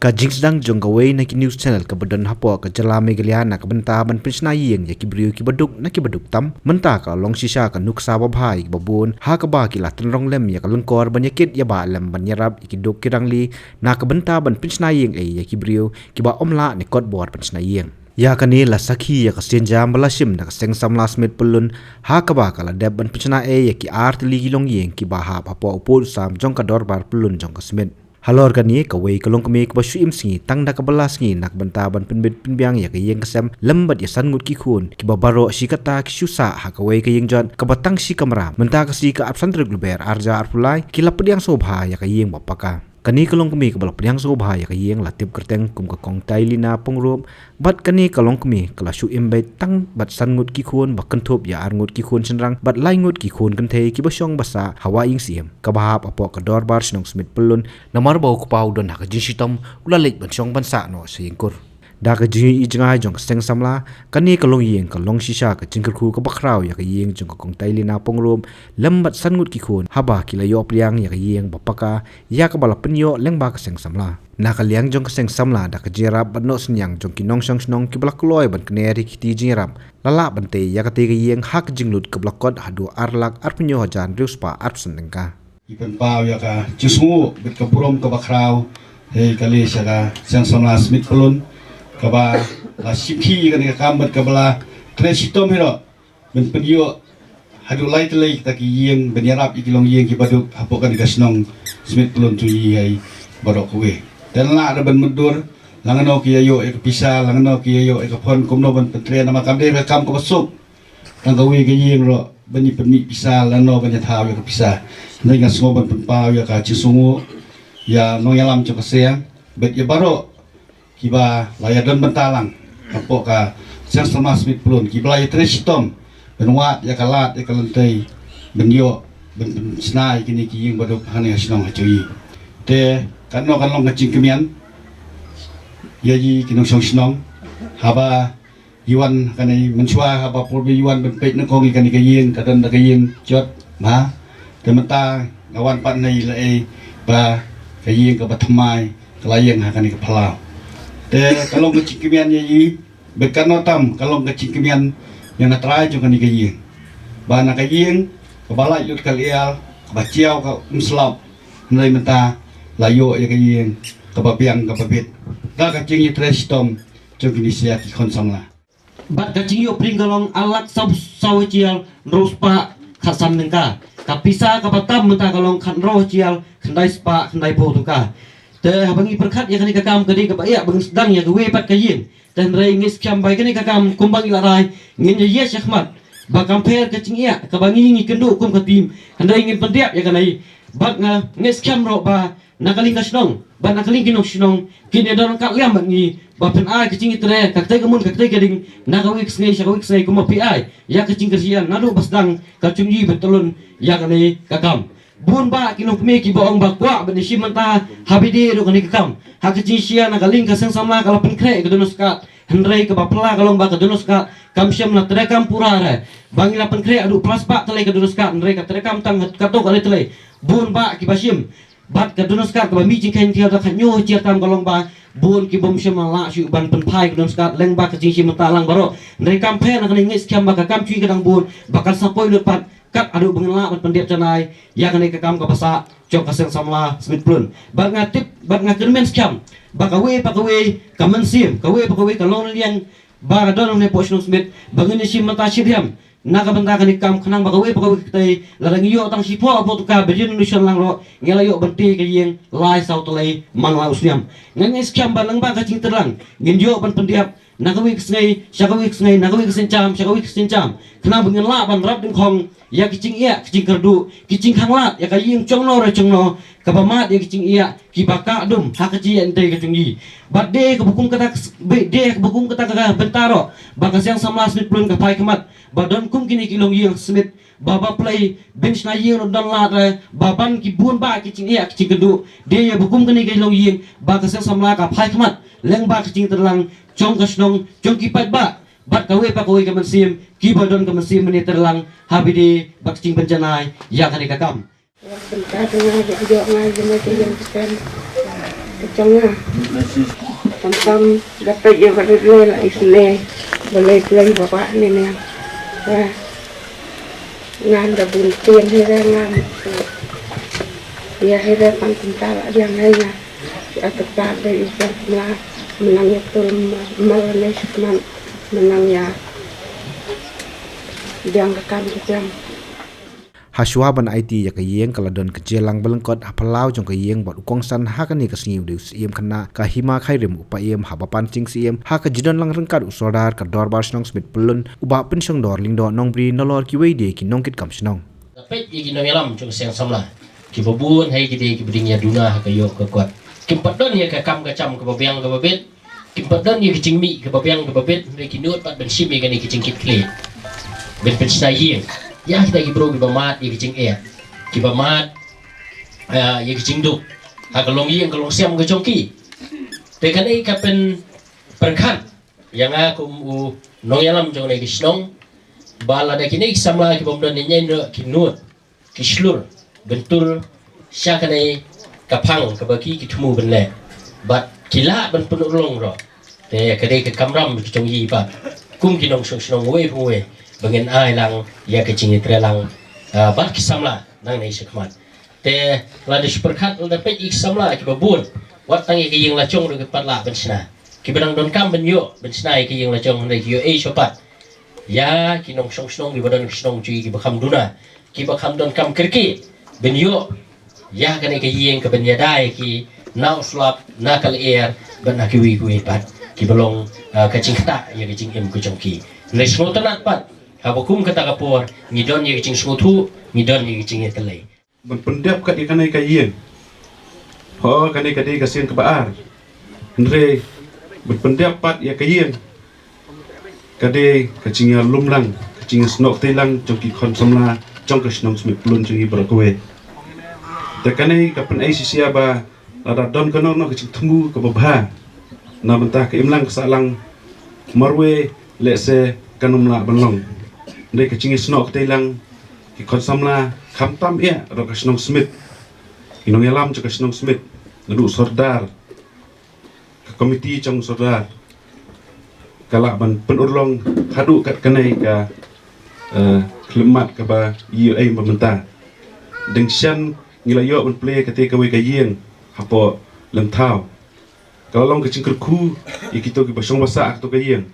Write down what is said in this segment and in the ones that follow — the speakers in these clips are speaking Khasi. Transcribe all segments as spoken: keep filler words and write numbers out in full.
Ka jingsdang jong kawei na ki news channel kaba don hapoh ka jylla Meghalaya na ka bynta ban pynshna ïing ïa ki briew kiba duk na kiba duk tam, mynta ka long shisha ka nuksa babha ïa kiba bun ha kaba ki la tynrong lem ïa ka lyngkor ban ïakit ïabah lem ban ïarap ïa ki duk ki rangli na ka bynta ban pynshna ïing ei ïa ki briew kiba ym lah ne kot bor ban shna ïing. Ïa kane la sakhi ïa ka sienjam ba la shim da ka seng samla Smit Pyllun ha kaba ka la dep ban pynshna ei ïa ki ar tylli ki longïing kiba hap hapoh u pud u sam jong ka dorbar Pyllun jong ka Smit. Halor kane kawei ka longkmie kaba shu im sngi tang da kaba la sngi na ka bynta ban pynbit pynbiang ïa ka ïing ka sem lem bad ïa san ngut ki khun kiba baroh shi katta ki shu sah ha kawei ka ïing jot kaba tang shi kamra, mynta ka sngi ka arphew san tarik Lber arhajar arphew lai ki la pdiang sngewbha ïa ka ïing ba paka. Kane ka longkmie kaba la pdiang sngewbha ïa ka ïing la tip kyrteng kum ka Kong Tailina Pyngrope. Bad kane ka longkmie ka la shu im beit tang bad san ngut ki khun ba kynthup ïa ar ngut ki khun shynrang bad lai ngut ki khun kynthei kiba shong ba sah ha Wah Ïing Syiem kaba hap hapoh ka dorbar shnong Smit Pyllun, namar ba u kpa u don ha ka jingshitom u la leit ban shong ban sah noh sha ïing kur. Da ka jingïohi jngai jong ka seng samla, kane ka longïing ka long shisha ka jingkyrkhu kaba khraw ïa ka ïing jong ka Kong Tailina Pyngrope lem bad san ngut ki khun haba ki la ïoh pdiang ïa ka ïing ba paka ïa kaba la pynïoh lyngba ka seng samla. Na ka liang jong ka seng samla, da ka jingïarap bad noh synñiang jong ki nongshong shnong kiba la kloi ban kner ïa ki kti jingïarap, la lah ban tei ïa katei ka ïing ha ka jinglut kaba la kot haduh ar lak arphew hynñiew hajar hynriew spah arphew san tyngka. Ngi pynpaw ïa ka jingsngewnguh bad ka burom kaba khraw, hei kali sha ka seng samla Smit Pyllun kaba la shim khie ïa kane ka kam bad kaba la kren shitom hi ruh ban pynïoh haduh lai tylli kita ki ïing ban ïarap ïa ki longïing kiba duk hapoh kane ka shnong Smit Pyllun jong ngi hi baroh kawei. Te ngi lah ruh ban mutdur, lano ki ïa ïoh ïa ka pisa, lano ki ïa ïoh ïa ka phon kumno ban pyntrei, namar kam dei ka kam kaba suk. Tang kawei ka ïing ruh ban ïa pynmih pisa, lano ban ïa thaw ïa ka pisa. Hynrei nga sngew ban pynpaw ïa ka jingsngewnguh ïa nongïalam jong ka seng bad ïa baroh kiba la ïa don bynta lang hapoh ka seng samla Smit Pyllun, kiba la ïa trei shitom ban wad ïa ka lad ïa ka lynti ban ïoh ban pynshna ïa kine ki ïing ba duk hangne ha shnong ha jong ngi. Te katno kan long ka jingkmen ïa ngi ki nongshong shnong haba ïa wan kane mynshuwa haba pyrshah ïa wan ban peit nyngkong ïa kane ka ïing ka don da ka ïing jot ma. Te mynta nga wan pat ne la ei ba ka ïing kaba thymmai ka la ïeng ha kane ka phyllaw. Te ka long ka jingkmen ïa ngi, bad katno tam ka long ka jingkmen ïa nga trai jong kane ka ïing. Ba na ka ïing kaba laitluid ka lyiar, kaba jaw ka ym slap, hynrei mynta la ïoh ïa ka ïing kaba biang kaba bit da ka jingïatrei shitom jong kine ki khun samla. Bad ka jingïoh pring ka long ar lak saw, saw hajar hynriew spah khatsan tyngka. Ka pisa kaba tam mynta ka long khathynriew hajar khyndai spah khyndaiphew tyngka. Te haba ngi pyrkhat ïa kane ka kam ka dei kaba ïa ba ngin sdang ïa kawei pat ka ïing. Te hynrei ngi skhem ba ïa kane ka kam kumba ngi la rai ngin ïa ïa shakhmat ba kam pher ka jingïa kaba ngi ngi kynduh kum ka team. Hynrei ngin pyndep ïa kane bad nga ngi skhem ruh ba na ka liang ka shnong bad na ka liang ki nong shnong kin ïa don ryngkat liam bad ngi ba pyn-ai ka jingïatrei ka ktai ka mun ka ktai ka ding na kawei ka sngi sha kawei ka sngi kumba phi ai ïa ka jingkyrshan naduh ba sdang ka jong ngi ba tyllun ïa kane ka kam. Bun bah ki nongkmie kiba ong ba kwah ban ïa shim mynta ha bide ruh kane ka kam. Ha ka jingshisha na ka liang ka seng samla ka la pynkhreh ka dohnud skat. Hynrei kaba phylla ka long ba ka dohnud skat kam shym la treikam pura re. Ba ngi la pynkhreh haduh phra spah tylli ka dohnud skat hynrei ka treikam tang katto katne tylli. Bun bah kiba shim. Bad ka dohnud skat kaba mih jingkheiñ thiar da ka hynñiew hajar tam ka long ba bun ki bym shym la lah shuh ban pynphai ka dohnud skat lyngba ka jingshim bynta lang baroh. Hynrei kam pher na kane ngi skhem ba ka kam shuh ka dang bun ba kan sa poi lut pat kat haduh ba ngin lah ban pyndep janai ïa kane ka kam kaba sah jong ka seng samla Smit Pyllun. Bad nga tip bad nga kyrmen skhem ba kawei pa kawei ka mynsiem, kawei pa kawei ka longliang ba ka don hangne hapoh shnong Smit ba ngin ïa shim bynta shitrhem na ka bynta kane ka kam khnang ba kawei pa kawei ka kti lada ngi ïoh tang shiphew arphew tyngka ba ïa ngi nushan lang ruh ngi la ïoh ban tei ka ïing lai saw tylli man la u snem. Ngan ïa skhem ba lyngba ka jingtreilang ngin ïoh ban pyndep na kawei ka sngi sha kawei ka sngi, na kawei ka sienjam sha kawei ka sienjam khnang ba ngin lah ban rat dyngkhong ïa ka jingeh ka jingkyrduh ka jingkhanglad ïa ka ïing jongno re jongno kaba mad ïa ka jingeh kiba kah dum ha ka jingeh ndei ka jong ngi. Bad dei kaba kum kata ka s-, bad dei kaba kum kata ka bynta ruh ba ka seng samla Smit Pyllun ka phai khmat ba don kum kine ki longïing Smit ba ba plie ban shna ïing ruh don lad re ba ban ki bun bah ki jingeh ki jingkyrduh. Dei ïa ba kum kine ki longïing ba ka seng samla ka phai khmat lyngba ka jingtreilang jong ka shnong jong ki paidbah bad kawei pa kawei ka mynsiem kiba don ka mynsiem ban ïatreilang ha bide bad ka jingpynjanai ïa kane ka kam. Ka jong nga. Tam tam da peit ïa ka rit lei la isynei. Balei pleng ba ba ne ne. Wa. Ngan da bun tien hi re ngan. Ïa hi re pan kumta la diang hai nga. Ïa ta ta da i jong la. Menang ïa tul ma la ne shikman. Menang ïa. Diang ka kam ka jam. Hashuwa ban aiti ïa ka ïing ka la don ka jingïalang ba lyngkot ha phyllaw jong ka ïing bad u kongsan ha kane ka sngi u dei u Syiem Khynnah ka Hima Khyrim u paiem haba pan sing Syiem ha ka jingdon lang ryngkat u Sordar ka Dorbar Shnong Smit Pyllun u Bah Pynshongdor Lyngdoh Nongbri nalor kiwei de ki nongkitkam shnong. Nga peit ïa ki nongïalam jong ka seng samla kiba bun ha ki de kiba dang ïa duna ha ka ïoh ka kot. Kim pat don ïa ka kam ka jam kaba biang kaba bit. Kim pat don ïa ka jingmih kaba biang kaba bit, hynrei ki nud pat ban shim ïa kane ka jingkitkhlieh. Ban pynshna ïing ïa kita ki briew kiba mad ïa ka jingeh, kiba mad, ah, ïa ka jingduk ha ka longïing ka longsem ka jong ki. Te kane ka pynpyrkhat ïa nga kum u nongïalam jong kane ka shnong ba lada kine ki samla ki bym don ïa ki nud ki shlur ban tur sha kane ka phang kaba ki ki thmu ban leh bad ki lah ban pynurlong ruh. Te ka dei ka kamram ka jong ngi pat kum ki nongshong shnong uwei pa uwei ba ngin ai lang ïa ka jingïatreilang, ah, bad ki samla nangne shakhmat. Te lada shu pyrkhat lada peit ïa ki samla kiba bun wat tang ïa ka ïing la jong ruh ki pat lah ban shna. Kiba dang donkam ban ïoh ban shna ïa ka ïing la jong hynrei ki ïoh ei shuwa pat ïa ki nongshong shnong kiba don ki shnong jong ki kiba kham duna kiba kham donkam kyrkieh ban ïoh ïa kane ka ïing kaban ïada ïa ki na u slap na ka lyer bad na kiwei kiwei pat kiba long, ah, ka jingktah ïa ka jingim ka jong ki. Hynrei sngewtynnat pat haba kum kata ka por ngi don ïa ka jingsngewthuh, ngi don ïa ka jingïatylli. Ban pyndep kat ïa kane ka ïing. Ho, kane ka dei ka sien kaba ar. Hynrei ban pyndep pat ïa ka ïing ka dei ka jingïalum lang, ka jingïasnoh kti lang jong ki khun samla jong ka shnong Smit Pyllun jong ngi baroh kawei. Te kane ka pynei shisha ba lada don kano kano ka jingthmu kaba bha na bynta ka imlang ka sahlang marwei lehse kan ym lah ban long. Hynrei ka jingïasnoh kti lang ki khun samla khamtam ïa ruh ka shnong Smit, ki nongïalam jong ka shnong Smit, naduh sordar, ka komiti jong sordar ka lah ban pynurlong haduh kat kane ka, eh, khyllipmat kaba ïoh ei ba mynta. Dang shen ngi la ïoh ban plie kata kawei ka ïing hapoh Lymthaw. Ka la long ka jingkyrkhu ïa kito kiba shong ba sah ha kato ka ïing.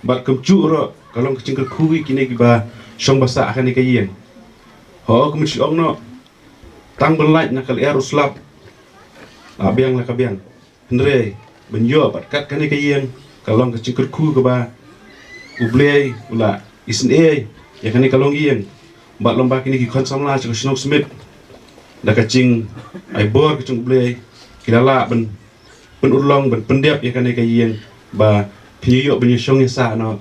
Bad kumjuh ruh ka long ka jingkyrkhu ïa kine kiba shong ba sah ha kane ka ïing. Ho, kumjuh ong noh, tang ban lait na ka lyer u slap la biang la ka biang. Hynrei ban ïoh bad kat kane ka ïing ka long ka jingkyrkhu kaba U Blei u la isynei ïa kane ka longïing. Bad long ba kine ki khun samla jong ka shnong Smit da ka jingai bor ka jong U Blei ki la lah ban pynurlong ban pyndep ïa kane ka ïing ba phin ïoh ban ïa shong ïa sah noh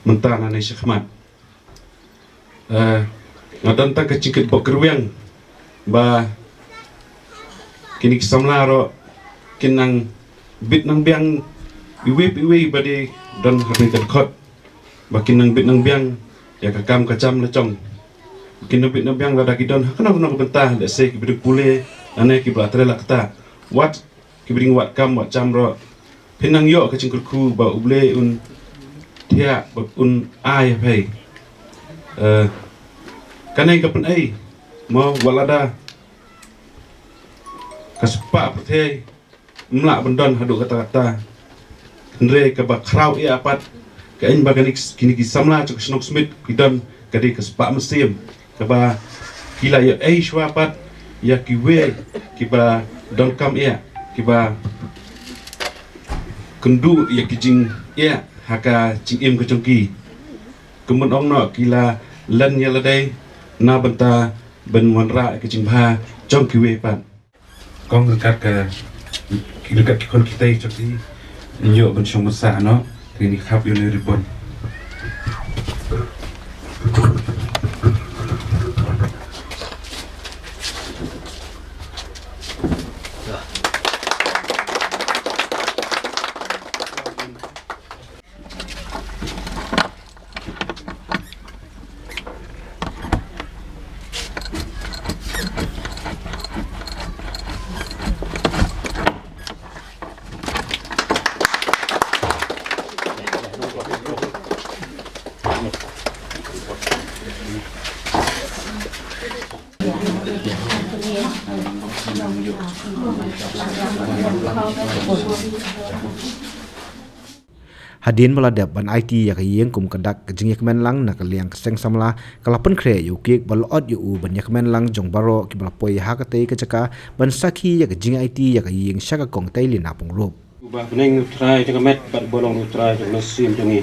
mynta nangne shakhmat. Eh, nga don tang ka jingkyrpad kyrwiang ba kine ki samla ruh kin nang bit nang biang iwei pa iwei ba dei don ha kane ka dkhot, ba kin nang bit nang biang ïa ka kam ka jam la jong, kin nang bit nang biang lada ki don ha kano kano ka bynta, lehse kiba dei pule lane kiba la trei la kata. Wat kiba dang wad kam wad jam ruh phin nang ïoh ka jingkyrkhu ba U Blei un thiah ba un ai ha phi. Eh, kane ka pynei mo, wat lada ka spah pyrthei ym lah ban don haduh katta katta. Hynrei kaba khraw ïa pat ka ïeng ba kine ki samla jong ka shnong Smit ki don ka dei ka spah mynsiem kaba ki la ïoh ei shuwa pat ïa kiwei kiba donkam ïa kiba kynduh ïa ki jingeh ha ka jingim ka jong ki. Kumno ong noh ki la len ïa lade na bynta ban wanrah ïa ka jingbha jong kiwei pat. Kong ryngkat ka, ryngkat ki khun ki tei jong ki, ïoh ban shong ban sah noh, te ngin khap ïa une u ribbon. Hadien ba la dep ban aiti ïa ka ïing kum ka dak ka jingïakmen lang na ka liang ka seng samla, ka la pynkhreh ïa u Kiek ba la ot ïa u ban ïakmen lang jong baroh kiba la poi ha katei ka jaka ban sakhi ïa ka jingaiti ïa ka ïing sha ka kong Tailina Pyngrope. Uba bneng u Trai jong ka met bad uba long u Trai jong ka mynsiem jong ngi.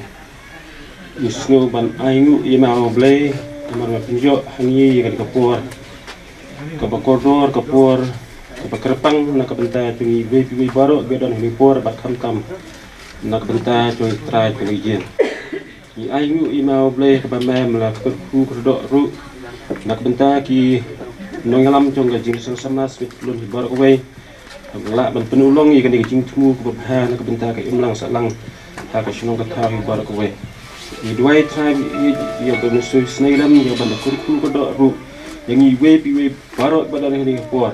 Ngi sngew ban ainguh ïa ma U Blei namar ba pynïoh ha ngi ïa kane ka por kaba kordor, ka por kaba kyrpang na ka bynta jong ngi iwei pa iwei baroh ba don ha kane ka por bad khamtam na ka bynta jong U Trai jong ngi. Ngi ainguh ïa ma U Blei kaba me me la kyrkhu kyrdoh ruh na ka bynta ki nongïalam jong ka jingseng samla Smit Pyllun hi baroh kawei. Ba lah ban pynlong ïa kane ka jingthmu kaba bha na ka bynta ka imlang sahlang ha ka shnong ka thaw hi baroh kawei. Ngi duwai Trai ïa ba mynsngi sngewlem ïa ban da kyrkhu kyrdoh ruh ïa ngi iwei pa iwei baroh ba don ha kane ka por.